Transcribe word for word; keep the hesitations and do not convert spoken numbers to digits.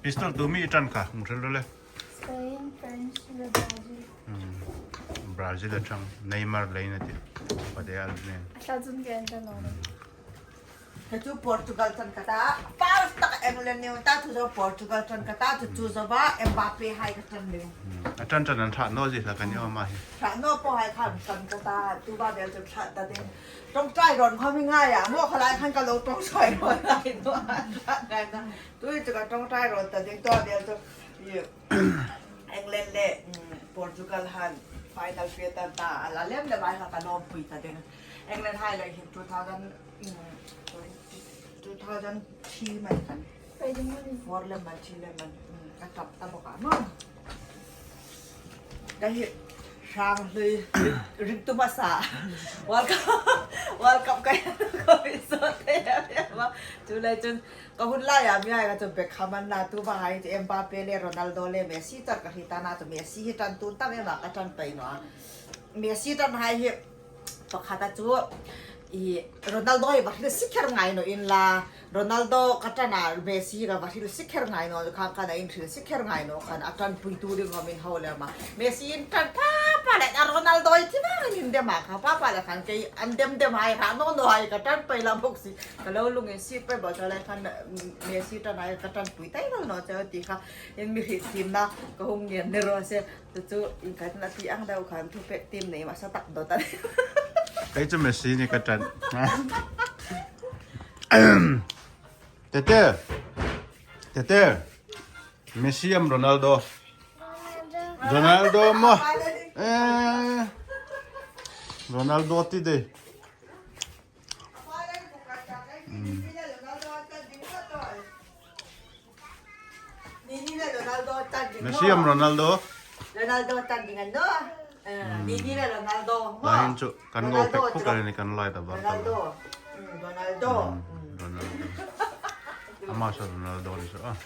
Pistol tu mi i ṭan kha, hung hril ro le. Spain, France, le Brazil. Hmm. Brazil a ṭan, Neymar leina ti. Pade al nen. A hla chun ke an ṭan lo. Ka chu Portugal ṭan ka ta. First tak England ni ta chu zo Portugal ṭan ka ta chu chu zo ba Mbappe hai ka ṭan le. Hmm. A ṭan ṭan an ṭha naw zie hla ka ni o ma hi. Ṭha naw po hai khan ṭan ka ta tu ba bel chu ṭha ta ding. Ṭawngṭai rawn khawm i ngai a. Maw kha lai khan ka lo ṭawngṭai rawn ngai naw. Ṭha ngai na. Tui chu ka ṭawngṭai rawn ta ding tua bel chu. England le, mm, Portugal han final fe ta ta, a la lem le vai kha ka lawmpui ta ding. England hai le hi two thousand, mm, two thousand three man khan. Four le man, three le man, mm, ka ṭap ta bawk a maw. Ka hi hrang hlui ring tu hmasa. World Cup, World Cup ka hi ko mi so te ya ma. Chu lai chun Ka hun laia mi hai kha chu Beckham an na, tu va hai chu Mbappe le Ronaldo le Messi ṭan ka hriet a, na chu Messi hi ṭan tun tam em a ka ṭan pei naw a. Messi ṭan hai hi pakhat a chu i Ronaldo hi va hril si kher ngai naw inla, Ronaldo ka ṭan a, Messi ka va hril si kher ngai naw, kha kha na in hril si kher ngai naw khan a ṭanpuitu ding khawm in ho le ma. Messi in ṭan pa pa le a Ronaldo hi ti ma in dem a kha pa pa le khan kei an dem dem hai kha naw naw hai ka ṭan pei la bawk si. Ka lo lung insiet pei bawk a, chu lai khan, mm, Messi ṭan hai ka ṭanpui ta naw naw che ti kha. In mi hriet thiemna ka hung ngen ni raw se. Chu chu in ka na ti ang deu khan thupek tiem nei hmasa tak dawt a. Kei chu Messi ni ka ṭan. Tete. Tete. Messi am Ronaldo? Ronaldo maw. Eh. Ronaldo ti de. Messi am Ronaldo? Ronaldo ṭan ding a ni naw. Eh, Messi le Ronaldo. Lai hin chu kan ngo pek puk a ni kan lai ta bar ta. Ronaldo. Mm, Ronaldo. Mm, Ronaldo. Ama sa Ronaldo ni sa. Ah.